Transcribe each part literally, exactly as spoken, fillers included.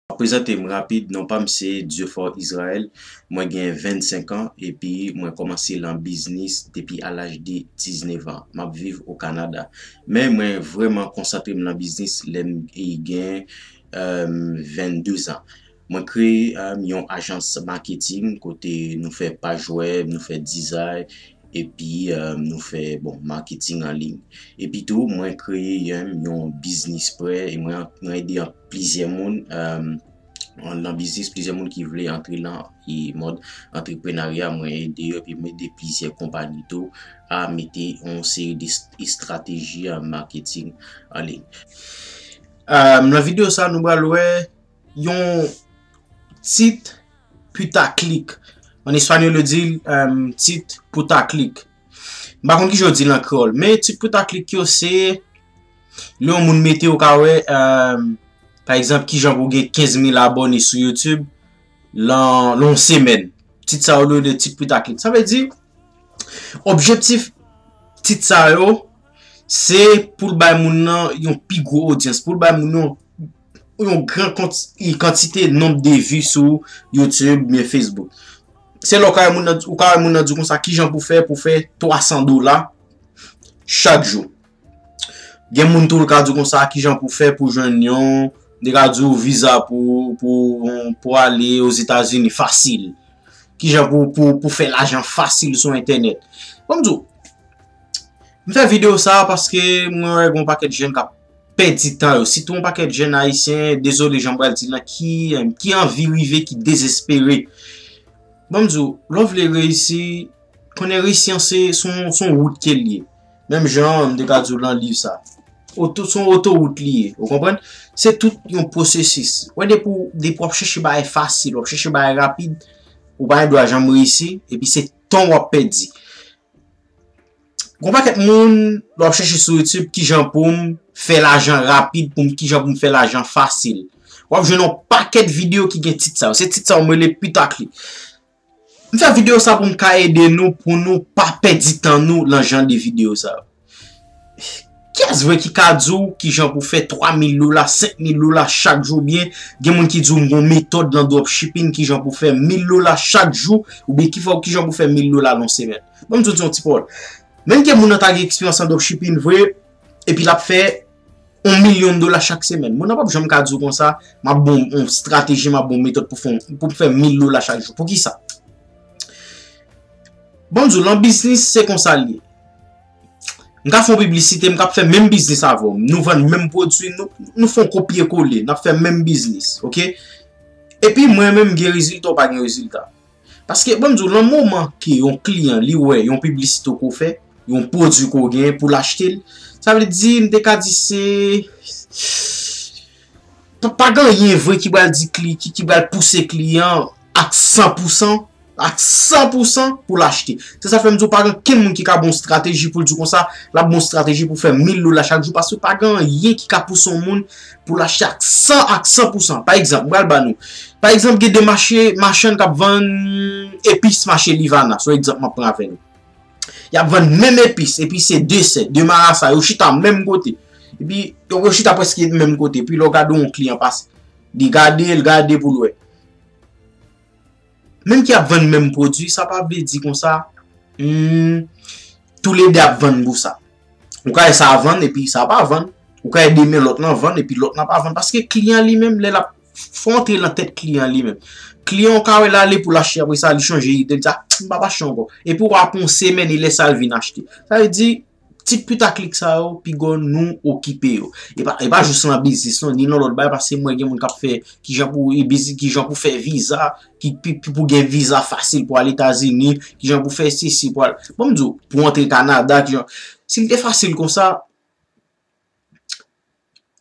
Mwen prezante m rapid, non pa m se Dieufor Israël, mwen gen vennsenk an epi mwen kòmanse lan biznis depi a laj de diznèf an. M ap viv o Kanada. Men mwen vrèman konsantre m lan biznis lè m gen vennde zan. Mwen kreye yon ajans maketing kote nou fè paj wèb, nou fè dizay, epi nou fè, bon, maketing an liy. Epi tou, mwen kreye yon, yon biznis prè e mwen, mwen ede plizyè moun lan biznis, plizyè moun ki vle antre lan mòd antreprenarya, mwen ede yo, epi mwen ede plizyè konpayi tou a mete yon seri de estrateji maketing an liy. Lan videyo sa, nou pral wè yon tit putaclic. An espanyòl, yo di l tit putaclic. M pa konn kijan yo di l an kreyòl, men tit putaclic yo se lè yon moun mete, ou ka wè, pa egzanp, kijan pou gen kenz mil abòne sou YouTube lan, lan yon semèn. Tit sa yo rele tit putaclic. Sa vle di, objektif tit sa yo, se pou l bay moun nan yon pi gwo odyans, pou l bay moun nan yon gran kantite nonb de vi sou YouTube oubyen Facebook. Se lè ou ka wè moun nan, ou ka wè moun nan di w konsa kijan pou fè, pou fè twa san dola chak jou. Gen moun tou l ka di w konsa kijan pou fè pou jwenn yon, li ka di w viza pou, pou, pou ale Ozetazini fasil. Kijan pou, pou, pou fè lajan fasil sou entènèt. Bon, m di w, m fè videyo sa a paske mwen wè gen yon pakèt jèn k ap pèdi tan yo. Sitou yon pakèt jèn ayisyen, dezole jan m pral di l lan, ki, ki anvi rive, ki dezespere. Bon, m di w, lè w vle reyisi, konnen reyisi an se, se yon, se yon wout ke l ye. Menm jan m te ka di w lan liv sa. Oto, se yon otowout li ye, ou konprann? Se tout yon pwosesis. Wè, depi w, depi w ap chèche bagay fasil, w ap chèche bagay rapid, ou pa gen dwa janm reyisi, epi se tan w ap pèdi. Gon pakèt moun, lè w ap chèche sou YouTube kijan pou m fè lajan rapid, pou m, kijan pou m fè lajan fasil. W ap jwenn yon pakèt videyo ki gen tit sa yo. Se tit sa yo m rele putaclic. M fè videyo sa pou m ka ede nou, pou nou pa pèdi tan nou lan jan de videyo sa yo. Kiyès vre ki ka di w kijan pou fè twa mil dola, senk mil dola chak jou, oubyen gen moun ki di w m gon metòd lan dropshipping, kijan pou fè mil dola chak jou, oubyen ki fè, kijan pou fè mil dola lan yon semèn? Ban m di w yon ti pawòl. Menm ke moun nan ta gen eksperyans an dropshipping vre, epi l ap fè yon milyon dola chak semèn. Moun nan p ap janm ka di w konsa, m ap ba w yon estrateji, m ap ba w yon metòd pou fè, pou m fè mil dola chak jou. Poukisa? Ban m di w, lan biznis, se konsa l ye. M ka fè yon piblisite, m ka fè menm biznis avè w. Nou vann menm pwodui, nou, nou fè yon kopye kole, n ap fè menm biznis, oke? Epi mwen menm, m gen rezilta, w pa gen rezilta. Paske, ban m di w, lan moman ke yon kliyan, li wè yon piblisite ke w fè, yon pwodui ke w genyen pou l achte l, sa vle di, m te ka di se, pa, pa gen anyen vre ki pral di kli, ki, ki pral pouse kliyan ak san pou san, ak san pou san pou l achte. Se sa k fè m di w pa gen kenn moun ki ka ba w yon estrateji pou l di w konsa, l ap ba w yon estrateji pou fè mil dola chak jou, paske pa gen anyen ki ka pouse yon moun pou l achte ak san, ak san pou san. Pa egzanp, m pral ba nou. Pa egzanp, gen de mache, machann k ap vann epis mache Livana, se yon egzanp m ap pran avè nou. Y ap vann menm epis, epi se de sè, de marasa, yo chita menm kote. Epi, yo, yo chita prèske menm kote. Epi lè w gade yon kliyan pase, li gade, l gade pou l wè. Menm ke y ap vann menm pwodui, sa pa vle di konsa, hmm, toulede ap vann pou sa. Ou ka wè sa vann, epi sa pa vann. Ou ka wè demen lòt lan vann, epi lòt lan pa vann. Paske kliyan li menm, lè l ap, fò antre lan tèt kliyan li menm. Kliyan w ka wè l ale pou l achte, apre sa, li chanje ide, li di, "Ah, m p ap achte ankò." Epi w ap yon semèn, e lè sa l vin achte. Sa vle di, tit putaclic sa yo, piga nou okipe yo. E pa, e pa jis lan biznis, non, ni nan lòt bagay, paske mwen gen moun k ap fè kijan pou, e bizi-, kijan pou fè viza, ki, pi, pi, pou gen viza fasil pou al Etazini, kijan pou fè sesi, pou al, bon, m di w, pou antre Kanada, kijan, si l te fasil konsa,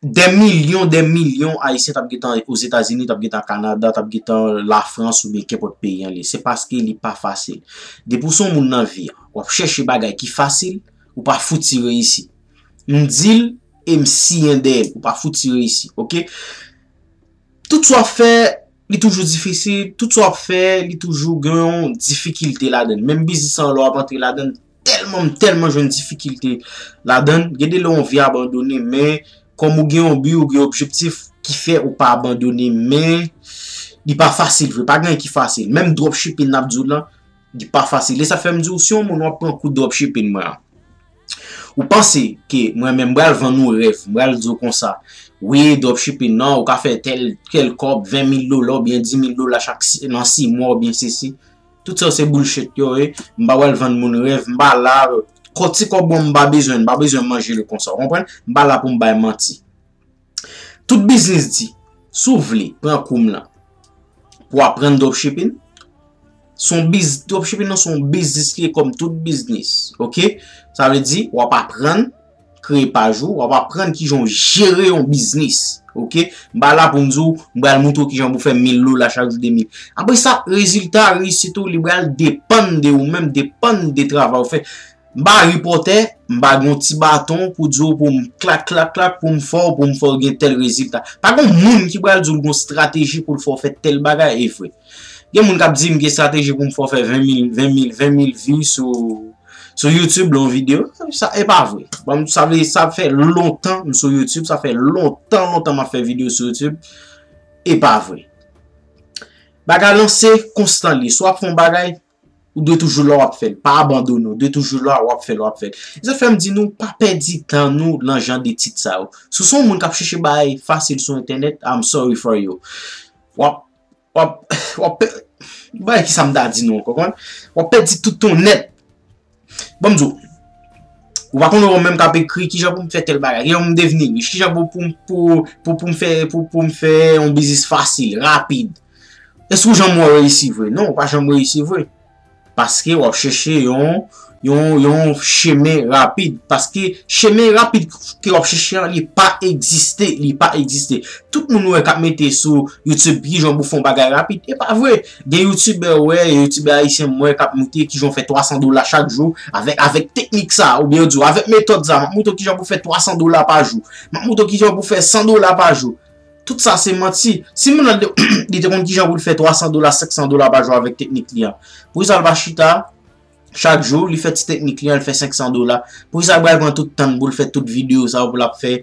dè milyon, dè milyon Ayisyen t ap gentan Ozetazini, t ap gentan Kanada, t ap gentan Lafrans oubyen kenpòt peyi an li. Se paske li pa fasil. Depi w se yon moun nan vi a, w ap chèche bagay ki fasil, ou pa fouti reyisi. M di l e m siyen dèyè l, ou pa fouti reyisi, oke? Tout sa w ap fè, li toujou difisil, tout sa w ap fè, li toujou gen yon difikilte ladan l. Menm biznis lan, lè w ap antre ladan l, tèlman, m tèlman jwenn difikilte ladan l. Gen de lè yon vi abandone, men kòm ou gen yon bi, ou gen objektif, ki fè ou pa abandone, men li pa fasil vre. Pa gen anyen ki fasil. Menm dropshipping n ap di w lan, li pa fasil. E sa fè m di w, si yon moun w ap pran kou dropshipping mwen an, ou panse ke mwen menm m pral vann ou rèv, m pral di w konsa, wi, dropshipping nan, ou ka fè tèl, tèl kòb, ven mil dola oubyen di mil dola chak si- nan sis mwa oubyen sesi. Tout sa yo se bullshit yo ye. M pa pral vann moun rèv, m pa la, kò ti kòb mwen m pa bezwen, m pa bezwen manje l konsa, w konprann? M pa la pou m bay manti. Tout biznis di, si w vle pran kou m lan pou aprann dropshipping, se yon biz, dropshipping nan se yon biznis li ye kòm tout biznis, oke? Sa vle di, w ap aprann kreye paj ou, w ap aprann kijan w jere yon biznis, oke? M pa la pou m di w, m pral montre w kijan pou fè mil dola chak jou, de mil. Apre sa, rezilta, reyisit ou, li pral depann de ou menm, depann de travay ou fè. M pa ripòtè, m pa gen yon ti baton pou di w pou m klak, klak, klak, pou m fè w, pou m fè w gen tèl rezilta. Pa gen moun ki pral di w l gen yon estrateji pou l fè w fè tèl bagay, e vre. Gen moun k ap di m gen estrateji pou m fè w fè ven mil, ven mil, ven mil vi sou, sou YouTube, yon videyo. Sa, e pa vre. Bon, sa vle, sa fè lontan m sou YouTube, sa fè lontan, lontan m ap fè videyo sou YouTube. E pa vre. Bagay lan se konstan li. Si w ap fè yon bagay, ou dwe toujou la w ap fè l. Pa abandone, ou dwe toujou la w ap fè l, w ap fè l. E sa fè m di nou, pa pèdi tan nou nan jan de tit sa yo. Si w se yon moun k ap chèche bagay fasil sou entènèt, I'm sorry for you. W ap, w ap, w ap pè-, bagay ki sa m ta di nou ankò, konprann? W ap pèdi tout tan w nèt. Ban m di w, ou pa konnen ou menm k ap ekri, kijan pou m fè tèl bagay, kijan pou m devni rich, kijan pou, pou, pou, pou, pou m fè, pou, pou m fè yon biznis fasil, rapid. Èske w janm wè w reyisi vre? Non, ou pa janm reyisi vre. Paske w ap chèche yon, yon, yon chemen rapid. Paske chemen rapid ke w ap chèche an, li pa egziste, li pa egziste. Tout moun ou wè k ap mete sou YouTube kijan pou fè yon bagay rapid, e pa vre. Gen youtubè, ou wè, youtubè ayisyen m wè k ap montre kijan w fè twa san dola chak jou avèk, avèk teknik sa, oubyen yo di w, avèk metòd sa, m ap montre w kijan pou fè twa san dola pa jou. M ap montre w kijan pou fè san dola pa jou. Tout sa se manti. Si moun nan li te konn kijan pou l fè twa san dola, senk san dola pa jou avèk teknik li an, poukisa l pa chita chak jou, li fè ti teknik li an, li fè senk san dola? Poukisa l pral pran tout tan pou l fè tout videyo sa yo pou l ap fè,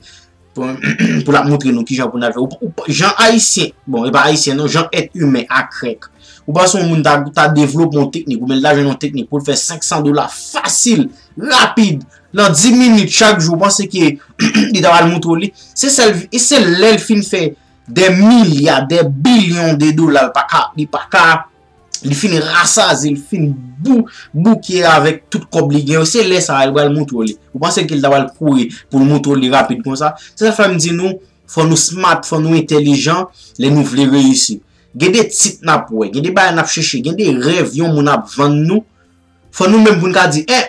pou, pou l ap montre nou kijan pou n al fè? Ou, ou, jan ayisyen, bon, e pa ayisyen non, jan èt imen a krèk. Ou panse yon moun ta, ta devlope yon teknik, oubyen l ta jwenn yon teknik pou l fè senk san dola fasil, rapid, nan dis minit chak jou, ou panse ke li ta pral montre w li? Se sèl, e se lè l fin fè dè milya, dè bilyon de dola, li pa ka, li pa ka, li fin rasaze, li fin bou-, bouke avèk tout kòb li gen yo. Se lè sa a, li pral montre w li. Ou panse ke li ta pral kouri pou l montre w li rapid konsa? Se sa fè m di nou, fò nou smart, fò nou entèlijan lè nou vle reyisi. Gen de tit n ap wè, gen de bagay n ap chèche, gen de rèv yon moun ap vann nou. Fò nou menm pou n ka di, eh,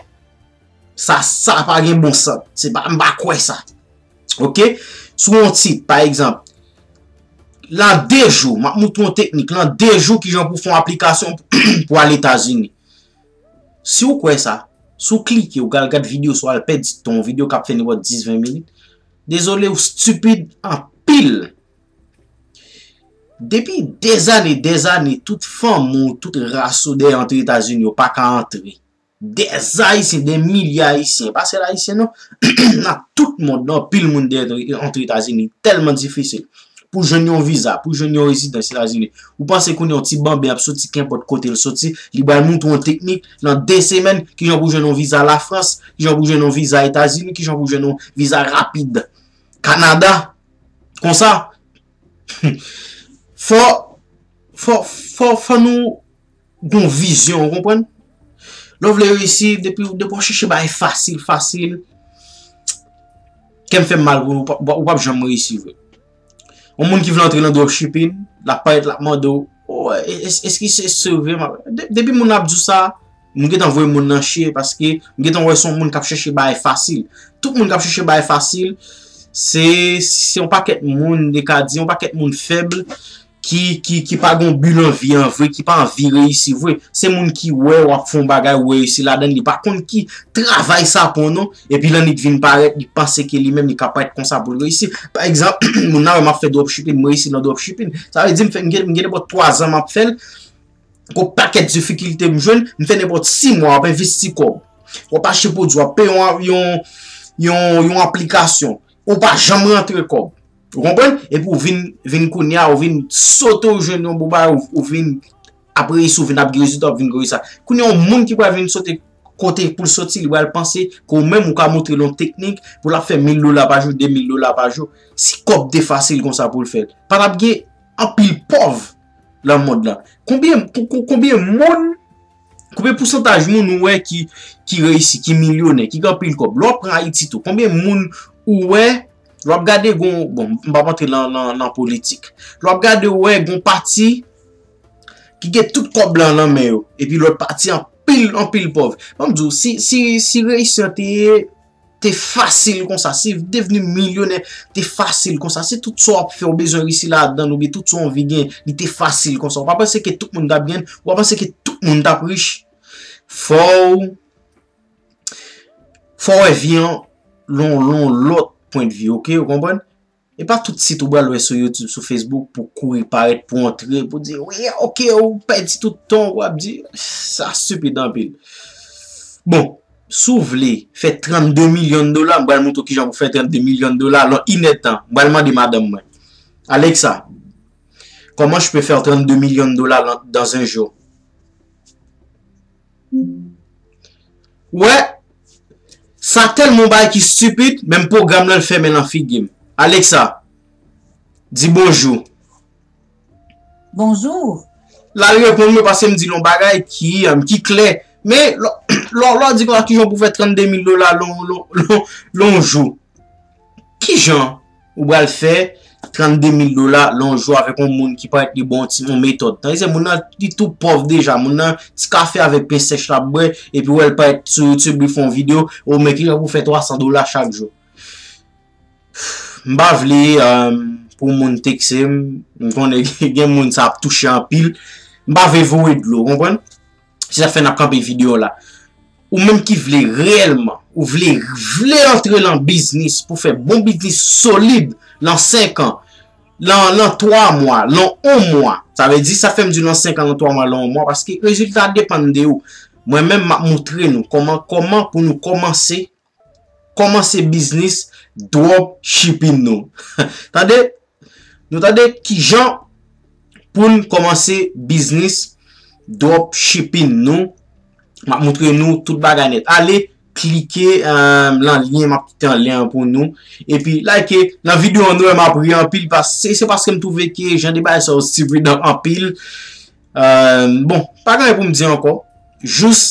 sa, sa pa gen bon sant. Se pa, m pa kwè sa. Oke? Sou yon tit, pa egzanp, lan de jou, m ap montre yon teknik, lan de jou kijan pou fè yon aplikasyon pou al Etazini. Si w kwè sa, si w klike, ou al gad videyo, si w al pèdi tan, yon videyo k ap fè nenpòt dis, ven minit, dezole, ou stipid anpil. Depi dèzane, dèzane, tout fanmi w, tout ras ou dèyè antre Etazini, yo pa ka antre. Dè ayisyen, dè milye ayisyen, pa sèl ayisyen non, nan tout mond, nan anpil moun dèyè antre Etazini, tèlman difisil pou jwenn yon viza, pou jwenn yon rezidans Etazini. Ou panse kounye a yon ti banben ap soti kenpòt kote l soti, li pral montre w yon teknik nan de semèn, kijan pou jwenn yon viza Lafrans, kijan pou jwenn yon viza Etazini, kijan pou jwenn yon viza rapid Kanada. Konsa, fò, fò, fò, fò nou gon vizyon, ou konprann? Lè w vle reyisi, depi, depi w chèche bagay fasil, fasil, kè m fè m mal pou ou, ou p ap, ou p ap janm reyisi vre. Yon moun ki vle antre nan dropshipping, l ap parèt, l ap mande w, oh, es-, èske se, se vre? M ap, de-, depi moun ap di w sa, m gentan voye moun nan chiye, paske m gentan wè se yon moun k ap chèche bagay fasil. Tout moun k ap chèche bagay fasil, se, se yon pakèt moun, de ka di, yon pakèt moun fèb, ki, ki, ki pa gon bi nan vi an vre, ki pa anvi reyisi vre. Se moun ki wè w ap fè yon bagay, ou reyisi ladan l, li pa konn ki travay sa pran non, epi l annik vin parèt, li panse ke li menm li ka parèt konsa pou l reyisi. Pa egzanp, moun nan wè m ap fè dropshipping, m reyisi nan dropshipping. Sa vle di m fè, m gen, m gen nenpòt twa zan m ap fè l, gon pakèt difikilte m jwenn, m fè nenpòt sis mwa, w ap envesti kòb. W ap achte pwodui, w ap peye yon, yon, yon, yon aplikasyon. Ou pa janm rantre kòb. Ou konprann? Epi ou vin, vin kounye a, ou vin sote, ou jwenn yon bon bagay, ou, ou vin ap reyisi, ou vin ap gen rezilta, ou vin gen rezilta. Kounye a, yon moun ki pral vin sote kote pou l soti, li pral panse ke ou menm ou ka montre l yon teknik pou l ap fè mil dola pa jou, de mil dola pa jou. Si kòb te fasil konsa pou l fè l, pa t ap gen anpil pòv nan mond lan. Konbyen, kon- kon- konbyen moun, konbyen pousantaj moun ou wè ki, ki reyisi, ki milyonè, ki gen anpil kòb? Lè w pran Ayiti tou, konbyen moun ou wè, lè w ap gade gon, bon, m p ap antre nan, nan, nan politik. Lè w ap gade ou wè gon pati ki gen tout kòb lan nan men yo, epi lòt pati anpil, anpil pòv. Ban m di w, si, si, si reyisi an te, te fasil konsa, si devni milyonè te fasil konsa, si tout sa w ap fè ou bezwen reyisi ladan l, oubyen tout sa w anvi gen, li te fasil konsa, ou pa panse ke tout moun t ap gen l? Ou pa panse ke tout moun t ap rich? Fò w, fò w wè vi an lon, lon lòt pwendvi, oke? Ou konprann? E pa tout sit ou pral wè sou YouTube, sou Facebook pou kouri parèt, pou antre, pou di, wi, oke, ou pèdi tout tan, w ap di, sa stipid anpil. Bon, si w vle fè trannde milyon dola, m pral montre w kijan pou fè trannde milyon dola lan inèdtan. M pral mande madanm mwen, Alexa, comment je peux faire trannde milyon dola lan- dans un jour? Ou wè, sa tèlman yon bagay ki stipid, menm pwogram lan l fèmen lan figi m. Alexa, di bonjou. Bonjou. L al reponn mwen paske m di l yon bagay ki, um, ki klè. Men, lè, lè, lè w di konsa, kijan pou fè trannde mil dola lan, lan, lan, lan yon jou? Kijan ou pral fè trannde mil dola lan yon jou avèk yon moun ki parèt li ba w ti, yon metòd? Tandis ke moun nan, li tou pòv deja. Moun nan, ti kafe avèk pen sèch l ap bwè, epi w wè l parèt sou YouTube, li fè yon videyo, o, men kijan pou fè twa san dola chak jou? M pa vle, um, pou moun tekse m, m konnen gen moun sa ap touche anpil. M pa vle voye dlo, konprann? Se sa k fè n ap kanpe videyo la. Ou menm ki vle reyèlman, ou vle, vle antre lan biznis pou fè bon biznis solid lan senk an, lan, lan twa mwa, lan yon mwa. Sa vle di, sa fè m di lan senk an, lan twa mwa, lan yon mwa, paske rezilta depann de ou. Mwen menm, m ap montre nou kòman, kòman pou nou kòmanse, kòmanse biznis dropshipping nou. Tande? Nou tande kijan pou n kòmanse biznis dropshipping nou. M ap montre nou tout bagay nèt. Ale klike, eh, lan lyen, m ap kite an lyen an pou nou. Epi like, nan videyo an nou wè m ap ri anpil, pas- se, se paske m twouve ke jan de bagay sa yo stipid anpil. Eh, bon, pa gen anyen pou m di ankò. Jis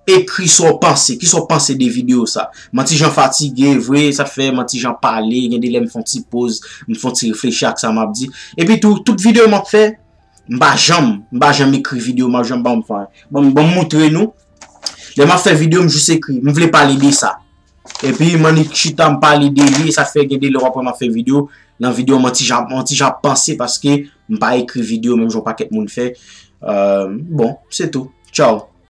ekri sa w panse. Kisa w panse de videyo sa? M ti jan fatige, vre, sa fè m ti jan pale, gen de lè m fè yon ti poz, m fè yon ti reflechi ak sa m ap di. Epi tou, tout videyo m ap fè, m pa janm, m pa janm ekri videyo, m pa janm, ban m fè, ban m, ban m montre nou. Lè m ap fè videyo, m jis ekri, m vle pale de sa. Epi, m annik chita, m pale de li, e sa fè gen de lè w ap wè m ap fè videyo, nan videyo, m ti jan, m ti jan ap panse, paske m pa ekri videyo, menm jan yon pakèt moun fè. Eh, bon, se tou. Tchaw.